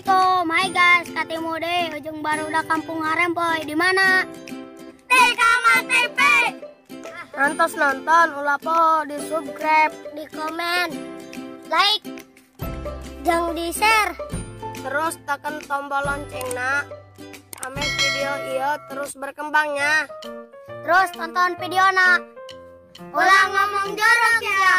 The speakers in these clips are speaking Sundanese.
Assalamualaikum. Hai guys, ketemu deh ujung barudak kampung Harempoy. Di mana? Di Kamar TV. Nonton nonton, ulah po di subscribe, di komen, like, jangan di share. Terus tekan tombol loncengna. Ame video iyo terus berkembangnya. Terus tonton video na. Ulah ngomong jorok ya.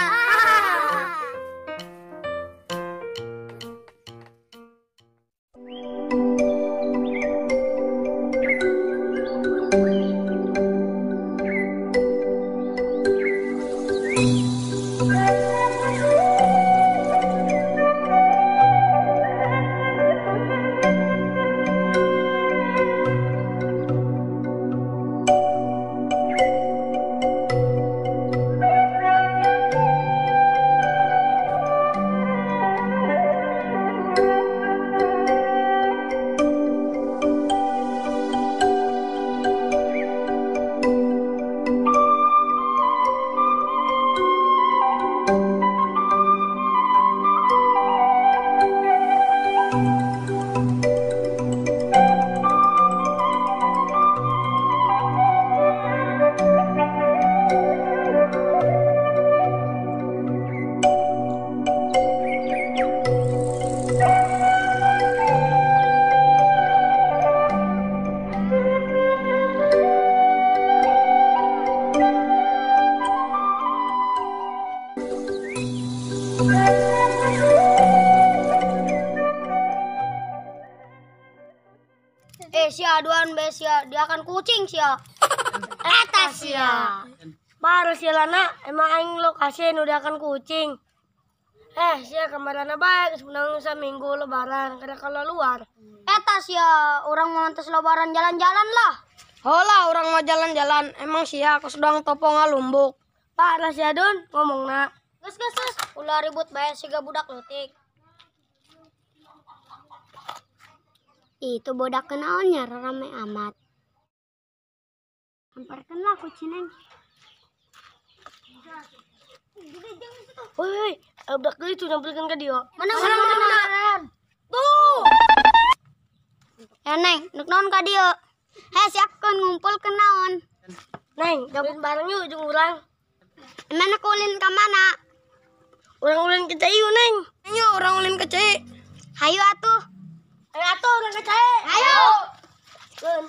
Sia aduan be sia, dia akan kucing sia. Eta sia. Baru sia lana, emang aing lokasi nu dia akan kucing. Sia kamarana bae geus menang saminggu lebaran kada kalau luar. Eta sia, urang mau tes lebaran jalan-jalan lah. Hola, urang mau jalan-jalan, emang sia aku sedang topo ngalumbuk. Parah sia dun ngomongna. Geus geus geus, ulah ribut bae siga budak leutik. Itu bodak kenaonnya rame amat. Hamparkanlah kucing. Woi, budak itu nyamperkeun ka dieu. Mana mana mana. Tuh. Ya neng, nuk naon ka dieu? Hei, siapkeun ngumpul ke naon? Neng, gabung bareng yuk jeung urang. Mana kulin ka mana? Urang ulin ke cai neng. Ayo urang ulin ke cai. Hayu atuh. Ayo atuh urang ke cai. Ayo. Keun.